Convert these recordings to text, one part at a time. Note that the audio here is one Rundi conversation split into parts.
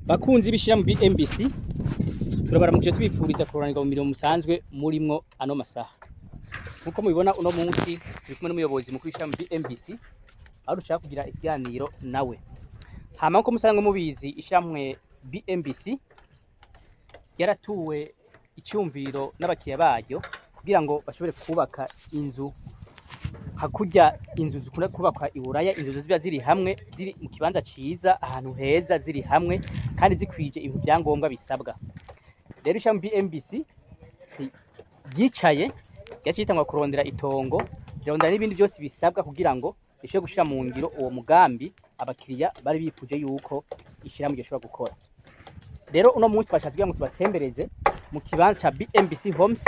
Bakunzi b'ishirahamwe BMBC, turabaramukije, tubifuriza kuroranirwa mu mirimo musanzwe murimwo ano masaha. Nkuko mubibona, uno munsi turi kumwe n'umuyobozi mukuru w'ishirahamwe BMBC, aho dushaka kugira ikiganiro nawe. Hama nkuko musanzwe mubizi, ishirahamwe BMBC ryaratuwe icyumviro n'abakiriya baryo kugira ngo bashobore kubaka inzu hakurya inzu zikunda kubakwa i Buraya, inzu ziba ziri hamwe, ziri mu kibanza ciza, ahantu heza, ziri hamwe kandi zikwije ibintu vyangombwa bisabwa. Rero ishami BMBC ryicaye, ryaciye ritangura kurondera itongo, rirondera n'ibindi byose bisabwa kugira ngo rishobore gushira mu ngiro uwo mugambi abakiriya bari bifuje yuko ishirahamwe ryoshobora gukora. Rero uno munsi twashatse kugira ngo tubatembereze mu kibanza ca BMBC Homes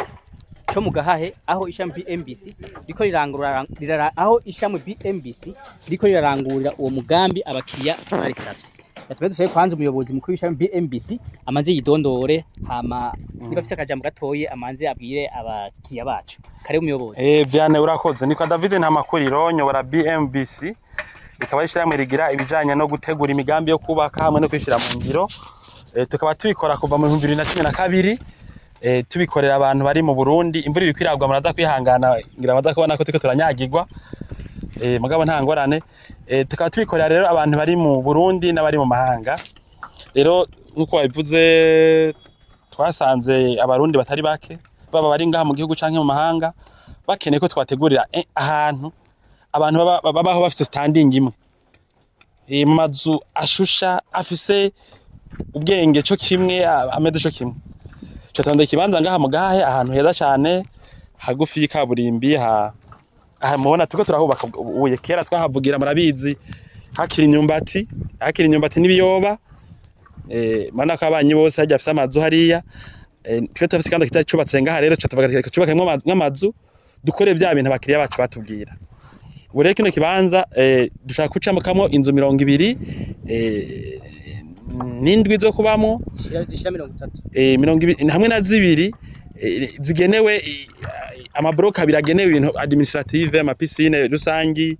co mu Gahahe, aho ishami BMBC riko rirangurura aho ishami BMBC riko rirarangurira uwo mugambi abakiriya barisavye. Tube dusabe kwanza umuyobozi mukuru w'ishami BMBC amanze yidondore, hama niba afise akajambo gatoye amanze abwire abakiriya bacu. Karibu, umuyobozi. Vianney, urakoze. Nitwa David Ntamakuriro, nyobora BMBC, ikaba ari ishirahamwe rigira ibijanye no gutegura imigambi yo kubaka hamwe no kwishira mu ngiro. Tukaba tubikora kuva mu 2012, tubikorera abantu bari mu Burundi. Imvura iriko iragwa, muraza kwihangana, ngira baza kubona ko turiko turanyagirwa. Mugabo nta ngorane. Tukaba tubikorera rero abantu bari mu Burundi n'abari mu mahanga. Rero nkuko babivuze, twasanze Abarundi batari bake, baba bari ngaha mu gihugu canke mu mahanga, bakeneye ko twategurira ahantu abantu babaho bafise standing imwe, mu mazu ashusha, afise ubwenge co kimwe, ameze co kimwe. Tutonda ikibanza ngaha mu Gahahe, ahantu heza cane, hagufi y'ikaburimbi. Ha aha mubona turiko turahubaka ubuye, kera twahavugira, murabizi, hakiri imyumbati n'ibiyoba. Mana ko abanyi bose harya afise amazu hariya. Twe turafise ikibanza kitari cubatse ngaha, rero tuca tuvuga ati cubakemwo nk'amazu, dukore vya bintu abakiriya bacu batubwira. Ubu rero kino kibanza dushaka gucamukamwo inzu 27 zo kubamwo. Zishira 30. 22 zigenewe ama blocs abiri agenewe ibintu administrative, ama piscine rusangi,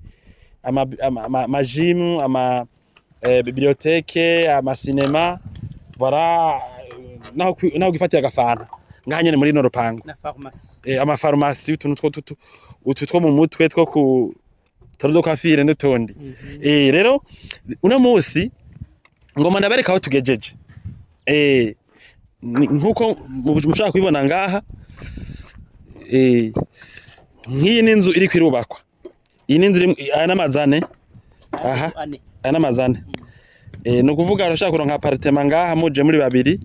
ama gym, ama bibliothèque, ama cinéma, voilà, naho gifatira agafanta ngaha nyene muri no rupangu. Na pharmacie. Ama pharmacie, utuntu two utu two mu mutwe, two ku salon de coiffure n'utundi. Rero uno musi ngoma ndabereka aho tugejeje. Nkuko mushobora kubibona ngaha, nk'iyi ni inzu iriko irubakwa. Iyi ni inzu aya n'amazu ane aha. Ane. Aya n'amazu ane. Ni ukuvuga urashobora kuronka appartement ngaha muje muri babiri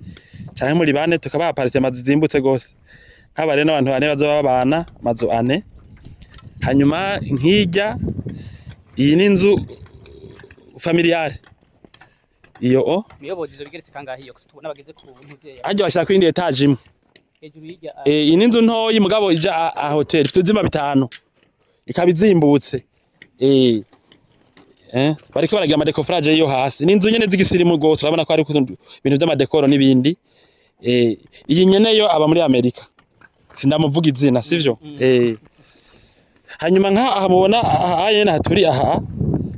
canke muri bane, tukabaha appartement zizimbutse gose. Nk'aba rero n'abantu bane bazoba babana, amazu ane. Hanyuma nk'irya iyi ni inzu familiale iyo o. Muyobozi, izo bigeretse kangahe iyo tubona bageze ku ntuze? Harya bashira kuri indi étage imwe. Hejuru y'irya? Iyi ni inzu ntoyi mugabo ija a hotel, ifite ivyumba bitanu, ikaba izimbutse. Bariko baragira ama décoffrage yo hasi. Ni inzu nyene z'igisirimu gose, urabona ko hariko ibintu vy'ama décor n'ibindi. Iyi nyene yo aba muri Amerika, sindamuvuga izina, sivyo? Mm. Hanyuma nka aha mubona aha nyene haturi aha,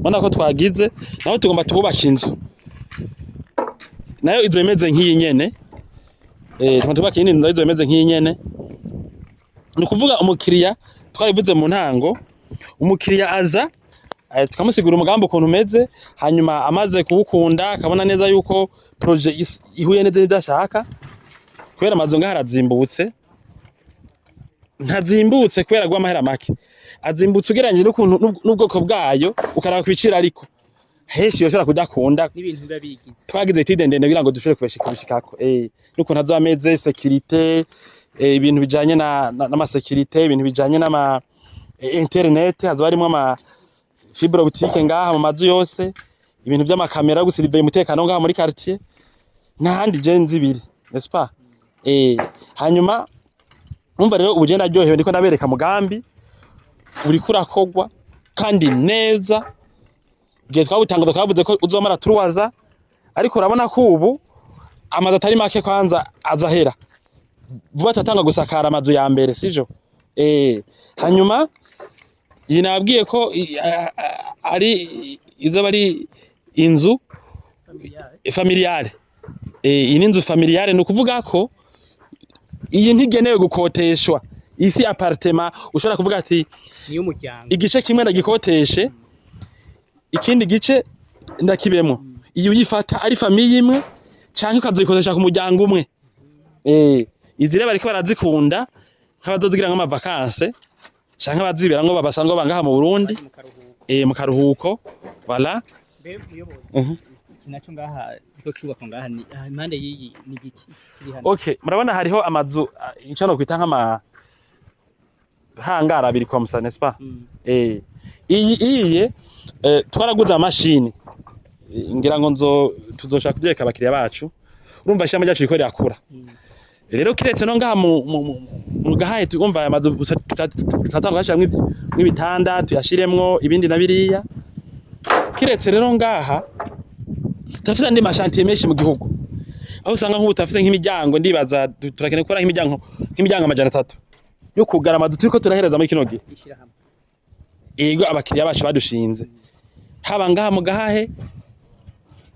ubona ko twagize naho tugomba tububaka inzu nayo izo imeze nk'iyi nyene. Tugomba tubaka iyindi nzu nayo izo imeze nk'iyi nyene. Ni ukuvuga umukiriya, twarivuze mu ntango, umukiriya aza, tukamusigura umugambi ukuntu umeze, hanyuma amaze kuwukunda, akabona neza yuko projet ihuye neza n'ivyo ashaka, kubera amazu ngaha arazimbutse. Ntazimbutse kubera guha amahera make, azimbutse ugereranyije n'ukuntu n'ubwoko bwayo, ukaraba kwicira, ariko henshi yoshobora kudakunda. N'ibintu biba bigize. Twagize étude ndende kugira ngo dushobore kubishikako, n'ukuntu azoba ameze, sécurité, ibintu bijanye n'ama sécurité, ibintu bijanye n'ama internet, hazoba harimwo ama fibre optique ngaha mu mazu yose, ibintu vy'amakamera yo gusirivya umutekano ngaha muri quartier n'ahandi je nzi ibiri, n'est-ce pas? Hanyuma umva rero, ubu je ndaryohewe, ndiko ndabereka mugambi uriko urakogwa kandi neza. Igihe twawutangaza twavuze ko uzomara turuwaza, ariko urabona ko ubu amazu atari make kwanza azahera vuba, turatanga gusakara amazu ya mbere, sivyo? Hanyuma iyi nabwiye ko ari izoba ari inzu familiale. Iyi ni inzu familiale, ni ukuvuga ko iyi ntigenewe gukoteshwa. Isi appartement ushobora kuvuga ati Niyo umuryango. Igice kimwe ndagikoteshe, ikindi gice ndakibemo. Iyo uyifata ari famille imwe canke ukazoyikodesha ku muryango umwe. Izi rero bariko barazikunda nk'abazozigira nk'ama vacances canke abaziberamwo babasanzwe bangaha mu Burundi. Baje mu karuhuko. Mu karuhuko, voilà. Mbe muyobozi, iki naco ngaha niko cyubakwa ngaha ni aha impande y'iyi ni igiki kiri hano? Okay, murabona hariho amazu, ico no kwita nk'ama hangara abiri comme ça, n'est-ce pas? Iyi iye twaraguze amashini. Ngira ngo nzo tuzoshaka kuvyereka abakiriya bacu. Urumva ishamba ryacu riko rirakura. Rero kiretse no ngaha mu gahaye, twumva aya mazu tutatanga gashiramwo ibitanda, tuyashiremwo ibindi na biriya. Kiretse rero ngaha, turafise andi ma chantiers menshi mu gihugu aho usanga nk'ubu turafise nk'imiryango, ndibaza turakeneye gukora nk'imiryango 300 yo kugara amazu turiko turahereza muri kino gihe. Ishirahamwe. Ego, abakiriya bacu badushinze, haba ngaha mu Gahahe,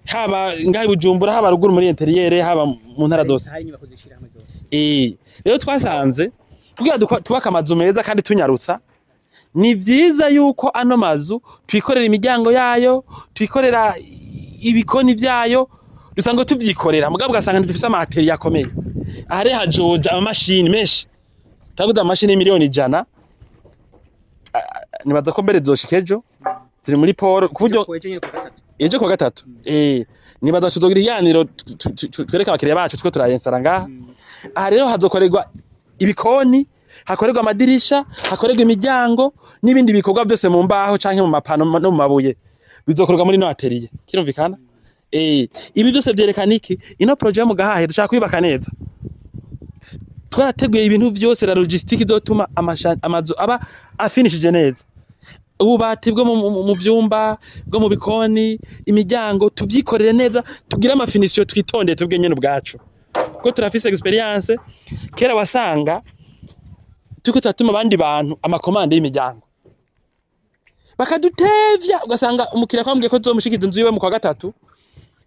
haba ngaha i Bujumbura, haba ruguru muri intérieur, haba mu ntara zose. Hari inyubako z'ishirahamwe zose. Rero twasanze kugira twubake amazu meza kandi tunyarutsa, ni vyiza yuko ano mazu twikorera imiryango yayo, twikorera ibikoni vyayo, dusanzwe tuvyikorera, mugabo ugasanga ntidufise ama ateliers akomeye. Aha rero hajoja amamashini menshi. Twaguze amamashini 100 miliyoni, nibaza ko mbere zoshika ejo, ziri muri port ku buryo Ejo nyene ku gatatu. Ejo kuwa gatatu, nibaza tuzogira ikiganiro twereke abakiriya bacu two turayensara ngaha. Aha rero hazokorerwa ibikoni, hakorerwa amadirisha, hakorerwa imiryango n'ibindi bikorwa byose mu mbaho canke mu mapano no mu mabuye, bizokorerwa muri ino atelier. Kirumvikana? Ibi byose vyerekana iki? Ino projet yo mu Gahahe dushaka kuyubaka neza. Twarateguye ibintu vyose, la logistique izotuma amazu aba afinishije neza, ububati bwo mu vyumba, bwo mu bikoni, imiryango, tuvyikorere neza, tugire ama finitions twitondeye twebwe nyene ubwacu, kuko turafise expérience. Kera wasanga turiko turatuma abandi bantu ama commandes y'imiryango, bakadutevya, ugasanga umukiriya kwambwiye ko tuzomushikiza inzu yiwe mu kwa gatatu,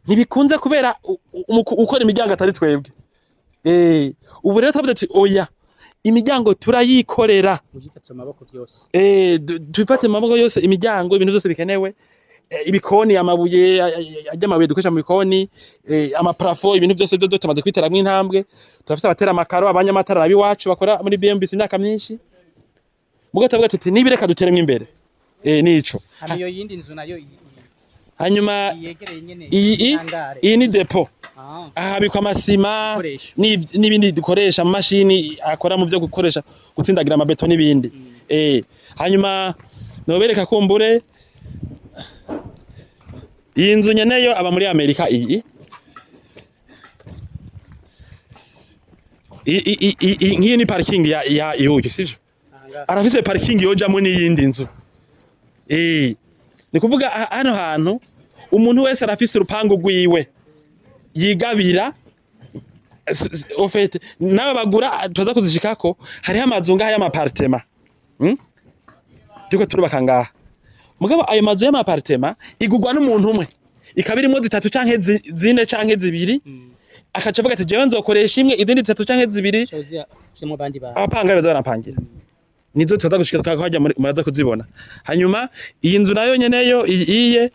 ntibikunze kubera ukora imiryango atari twebwe. Ubu rero twavuze tuti oya, imiryango turayikorera. Muvyifatire mu maboko vyose. Tubifate mu maboko yose, imiryango, ibintu byose bikenewe, ibikoni, amabuye ajya amabuye dukoresha mu bikoni, ama plafonds, ibintu byose byo tumaze kwiteramwo intambwe. Turafise abatera amakaro, abanyamatara abiwacu bakora muri BMBC imyaka myinshi, mugo tuvuga tuti nibireka duteremwo imbere. Nico. Hama iyo yindi nzu nayo Hanyuma yegereye nyene iyi hangare. Iyi ni dépôt. Ah. Aha habikwa amasima Ibikoresho. n'ibindi dukoresha, amamashini akora mu byo gukoresha gutsindagira amabeto n'ibindi. Hanyuma nobereka kumbure iyi nzu nyeneyo aba muri Amerika. Iyi nk'iyi ni parking ya yuyu, sivyo? Aha ngaha. Arafise parking yojamwo n'iyindi nzu. Ni kuvuga hano hantu umuntu wese arafise urupangu rwiwe yigabira. Au fait, nawe bagura tuza kuzishikako. Hariho amazu ngaha y'ama appartements, Turiko turubaka ngaha, mugabo ayo mazu y'ama appartements igurwa n'umuntu umwe, ikaba irimwo zitatu canke zine canke zibiri, akaca avuga ati jewe nzokoresha imwe, izindi zitatu canke zibiri Shoza shemo abandi bantu. Abapanga baza barampangira. Nizo tuza gushika twahajya muraza kuzibona. Hanyuma iyi nzu nayo nyeneyo iye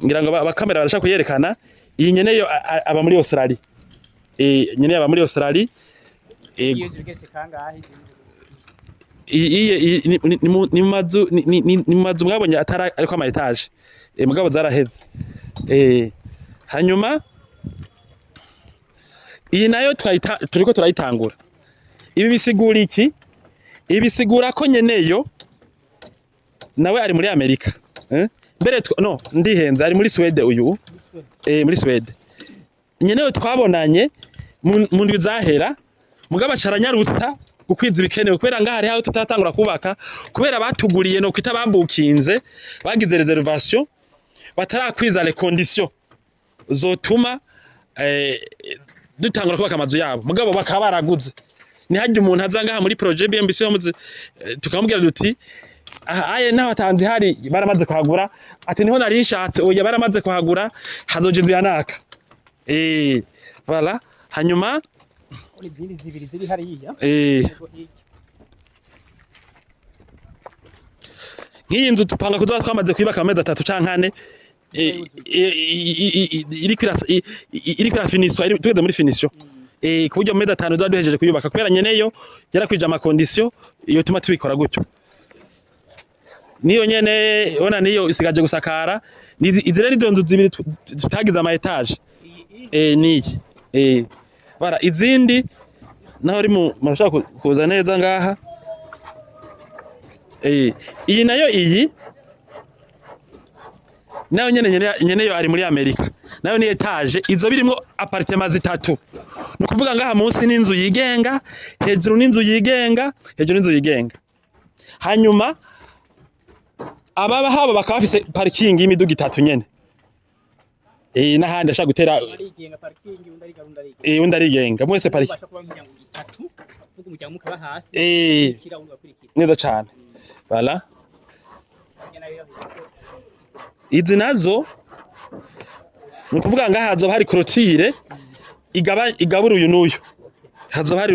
ngira ngo abakamera barashaka kuyerekana. Iyi nyeneyo aba muri Australia. Nyeneyo aba muri Australia. Iyo nzu igeretse kangahe? Iyo nzu? Iyi ni mu mazu ni mu mazu mwabonye atari ariko ama étages, mugabo zaraheze. Hanyuma iyi nayo twayita turiko turayitangura. Ibi bisigura iki? Ibi bisigura ko nyeneyo nawe ari muri Amerika, eh? Mbere no ndihenze, ari muri Swede uyu. Muri Swede nyeneyo twabonanye mu ndwi zahera, mugabo acaranyarutsa gukwiza ibikenewe kubera ngaha hariho aho tutaratangura kubaka kubera batuguriye, no kwita babukinze, bagize réservation, batarakwiza les conditions zotuma dutangura kubaka amazu yabo, mugabo bakaba baraguze. Ntihagire umuntu aza ngaha muri projet BMBC Homes, tukamubwira duti aha aye naho atanzi hari baramaze kuhagura, ati niho nari nshatse. Oya, baramaze kuhagura, hazoja inzu ya naka. Voilà. Hanyuma Izindi zibiri ziri hariya. Nk'iyi nzu tupanga kuzoba twamaze kuyubaka amezi 3 canke 4, iriko irafiniswa, tugeze muri finition, ku buryo mu mezi 5 tuzoba duhejeje kuyubaka, kubera nyeneyo yarakwije ama conditions yotuma tubikora gutyo. Niyo nyene ona niyo isigaje gusakara. Izi rero izo nzu zibiri tutagize ama étages, niyi, voilà. Izindi naho uri murashaka kuza neza ngaha. Iyi nayo, iyi nayo nyene nyeneyo ari muri Amerika, nayo ni étage, izo birimwo appartements zitatu. Ni ukuvuga ngaha munsi n'inzu yigenga, hejuru n'inzu yigenga, hejuru n'inzu yigenga. Hanyuma ababa haba bakaba bafise parking y'imiduga itatu nyene, n'ahandi ashaka gutera. Arigenga parking, undi ariga, undi arigenga. Undi arigenga mwese parking. Ubasha kuba imiryango itatu, kuvuga umuryango umwe ukaba hasi, ukurikira undi ugakurikira. Neza cane, voilà. Hirya nayo hepfo. Izi nazo ni ukuvuga ngaha hazoba hari clôture igabura uyu n'uyu, hazoba hari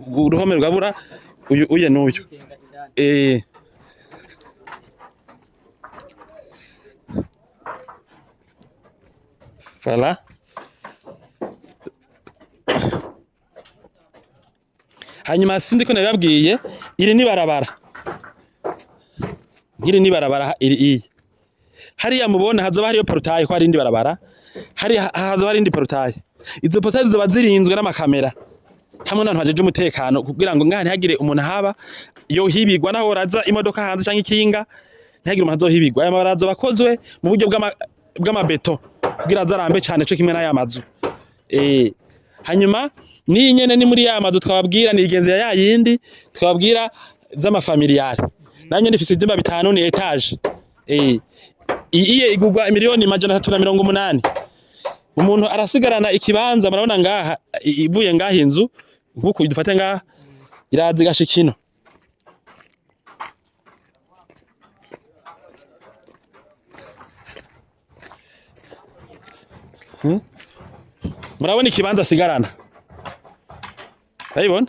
uruhome rugabura uyu uye n'uyu. Arigenga indani. Voilà. Hanyuma sindi ko nabibabwiye, iri ni barabara, nk'iri ni barabara iri iyi hariya mubona hazoba hariyo portail, ko hari indi barabara hariya hazoba hari indi portail. Izo portail zizoba zirinzwe n'amakamera hamwe n'abantu bajeje umutekano, kugira ngo ngaha ntihagire umuntu ahaba yohibigwa, naho raza imodoka hanze canke ikinga, ntihagire umuntu azohibigwa. Aya mabarabara azoba akozwe mu buryo bw'amabeto kugira azarambe cane, co kimwe n'aya mazu. Hanyuma n'iyi nyene ni muri ya mazu twababwira, ni igenzi ya yayindi twababwira z'amafamiliyare, nayo nyene ifise ivyumba bitanu, ni étage. Iye igurwa 380,000,000. Umuntu arasigarana ikibanza. Murabona ngaha, ivuye ngaha inzu nkuko dufate ngaha iraza igashika ino. Murabona ikibanza asigarana, urabibona?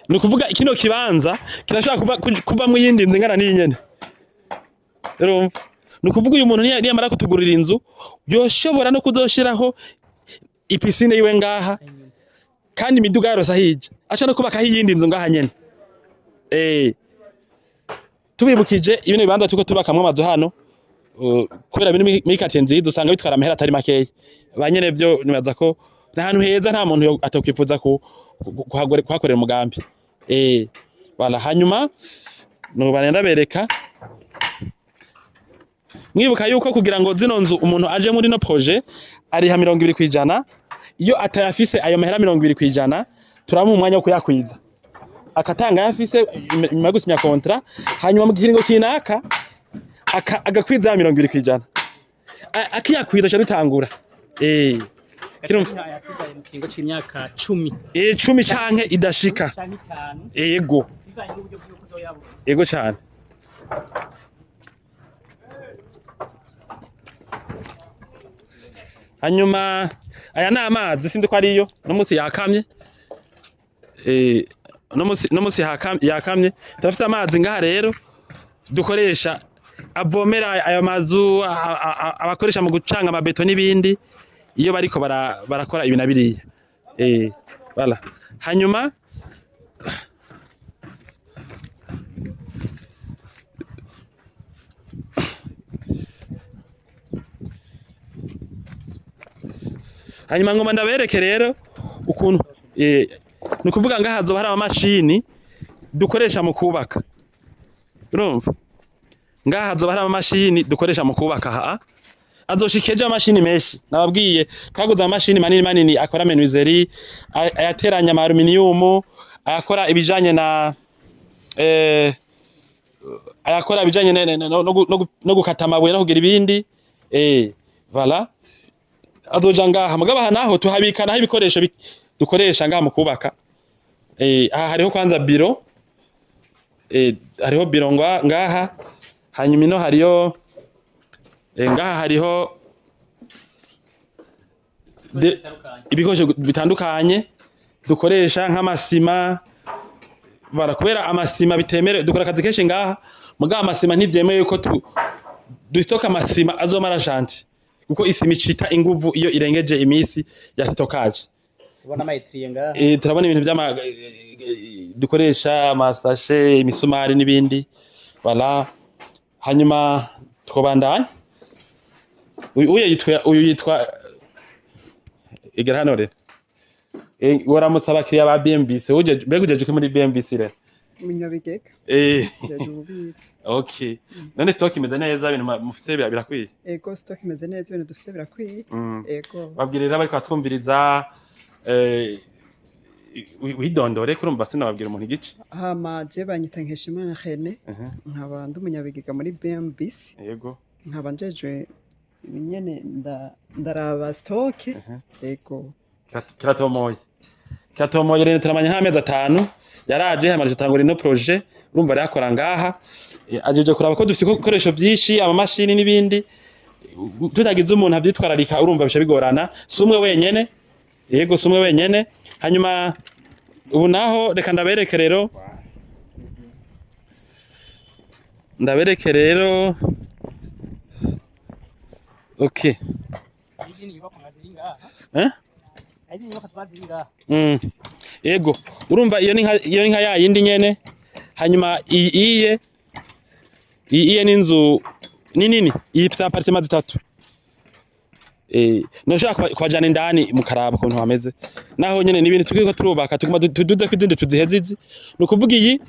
Ni ukuvuga kino kibanza kirashobora kuvamwo iyindi nzu ingana n'iyi nyene. Urumva, ni ukuvuga uyu muntu niyamara kutugurira inzu yoshobora no kuzoshiraho i piscine yiwe ngaha, kandi imiduga yarose ahija aca no kubakaho iyindi nzu ngaha nyene. Tubibukije ibino bibanza turiko tubakamwo amazu hano, kubera biri muri quartier nziza, usanga bitwara amahera atari makeya. Ba nyene vyo nibaza ko ni ahantu heza, nta muntu atokwifuza kuhakorera umugambi. Voilà. Hanyuma noba ndabereka, mwibuka yuko kugira ngo zino nzu umuntu aje muri no projet ariha 20%. Iyo atayafise ayo mahera 20%, turamuha umwanya wo kuyakwiza, akatanga ayafise nyuma yo gusinya contrat, hanyuma mu kiringo kinaka agakwiza ya 20%. Akiyakwiza ca dutangura. Kirumva? Ayasigaye mu kiringo c'imyaka 10. 10 canke idashika. Canke 5. Yego. Bivanye n'uburyo bw'uko uzoyabona. Yego cane. Hanyuma aya ni amazi, sinzi ko ariyo no musi yakamye. No musi yakamye. Turafise amazi ngaha rero dukoresha, avomera ayo mazu, abakoresha mu gucanga amabeto n'ibindi iyo bariko barakora ibi na biriya. Voilà. Hanyuma ngoma ndabereke rero ukuntu, ni ukuvuga ngaha hazoba hari amamashini dukoresha mu kubaka. Urumva, ngaha hazoba hari amamashini dukoresha mu kubaka. Ha azoshika ejo amashini menshi nababwiye. Twaguze amamashini manini manini akora menuiserie, ayateranya ama aluminium, ayakora ibijanye na ayakora ibijanye no gukata amabuye no kugira ibindi. Voilà, azoja ngaha. Mugabo aha naho tuhabika naho ibikoresho dukoresha ngaha mu kubaka. Aha hariho kwanza biro, hariho biro ngaha. Hanyuma ino hariyo, ngaha hariho Ibikoresho bitandukanye dukoresha nk'amasima. Bara kubera amasima bitemerewe, dukora akazi kenshi ngaha, mugabo amasima ntivyemewe ko dustoka amasima azomara chantier, kuko isima icita inguvu iyo irengeje imisi ya stockage. Ubona ama étriers ngaha. Turabona ibintu vy'ama dukoresha, amasashe, imisumari n'ibindi. Voilà, hanyuma twobandanya. Uyu yitwa igera hano rero. Waramutse abakiriya ba BMBC. Uje mbega ujeje iki muri BMBC rero? Umunyabigega. Jeje ububitsi. Okay, none stock imeze neza, ibintu mufise birakwiye? Ego, stock imeze neza, ibintu dufise birakwiye. Ego. Babwire rero bariko batwumviriza, widondore, kurumva sinababwira umuntu igice. Hama je banyita Nkeshimana Rene, nkaba ndi umunyabigega muri BMBC. Nkaba njejwe nyene ndaraba stock. Ego. Kiratomoye, kiratomoye rero. Turamanya nk'amezi 5 yaraje hamaze gutangura ino projet. Urumva rero akora ngaha. Ajeje kuraba ko dufise ibikoresho vyinshi, amamashini n'ibindi. Tutagize umuntu avyitwararika, urumva bica bigorana. Si umwe wenyene, yego, si umwe wenyene. Hanyuma ubu naho reka ndabereke rero, ndabereke rero. Okay. Izindi nyubako nka ziri ngaha. Eh? Izindi nyubako tuba ziri ngaha. Yego, urumva iyo ni nka ya yindi nyene. Hanyuma iyi iye ni inzu ni nini, iyi ifite appartement zitatu. Noshaka kubajana indani mukaraba ukuntu hameze. Naho nyene ni ibintu turiko turubaka, tuguma tuduze ko izindi tuziheze izi. Ni ukuvuga iyi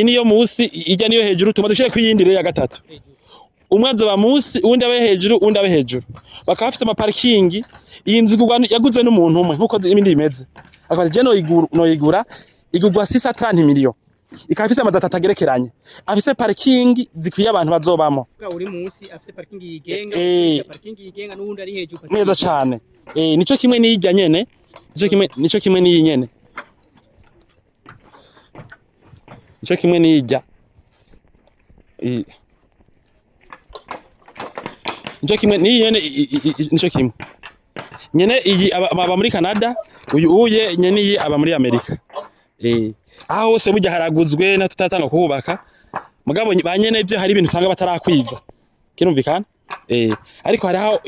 niyo musi, ijya niyo hejuru, tuguma dushire ku yindi rero ya gatatu. Hejuru. Umwe azoba musi, uwundi abe hejuru, uwundi abe hejuru. Bakaba bafite amaparikingi. Iyi nzu yaguzwe n'umuntu umwe nkuko ibindi bimeze. Akaba ati je noyigura, igurwa 630 millions. Ikaba ifise amazu atatu agerekeranye. Afise parikingi zikwiye abantu bazobamo. Bwa uri munsi afise parking yigenga, parking yigenga n'uwundi ari hejuru parking Neza yigenga. cane. Nico kimwe n'iyijya nyene. Nico kimwe n'iyi nyene. Nico kimwe n'iyijya. Nico kimwe n'iyi nyene, nico kimwe. Nyene iyi aba muri Canada, uyu uye nyene iyi aba muri Amerika. Aho hose burya haraguzwe na tutatanga kuhubaka. Mugabo ba nyene ivyo hari ibintu usanga batarakwiza. Kirumvikana? Ariko hariho